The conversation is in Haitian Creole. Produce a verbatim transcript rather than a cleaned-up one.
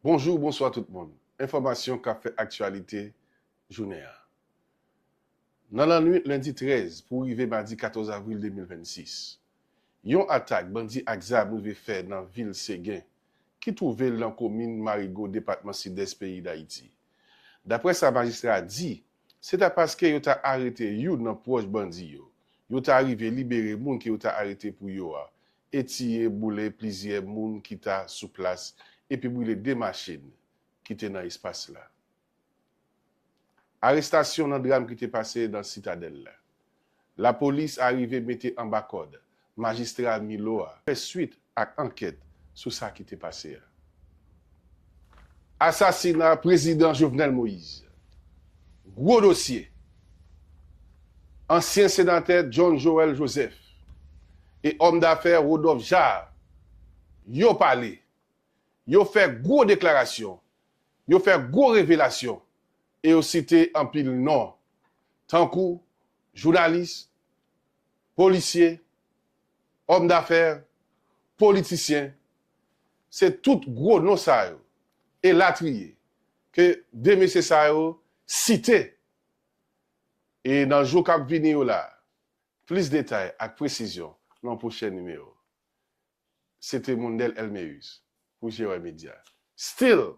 Bonjou, bonswa tout moun. Enfòmasyon k ap fè aktyalite jounen an. Nan lannwit lendi trèz pou rive madi katòz avril de mil vennsis, yon atak bandi ak zam rive fè nan vil Segen, ki twouve l nan komin Marigo, depatman Sidès peyi Dayiti. Daprè sa majistra a di, se ta paske yo ta arete youn nan pwòch bandi yo. Yo ta rive libere moun ke yo ta arete pou yo a, e tiye, boule plizyè moun ki ta sou plas, epi brile de machin ki te nan espas la. Arestasyon nan dram ki te pase nan Sitadèl la. Lapolis arive mete anba kòd majistra Milo a, fè swit ak ankèt sou sa ki te pase a. Asasina prezidan Jovenel Moïse. Gwo dosye. Ansyen senatè John Joël Joseph e òm dafè Rodolphe Jaar, yo pale, yo fè gwo deklarasyon, yo fè gwo revelasyon e yo site anpil non, tankou jounalis, polisye, òm dafè, politisyen, se tout gwo non sa yo, elatriye, ke de mesye sa yo site. E nan jou k ap vini yo la, plis detay ak presizyon nan pwochen nimewo. Se te Mondel Elmeus pou G Y Media. Still,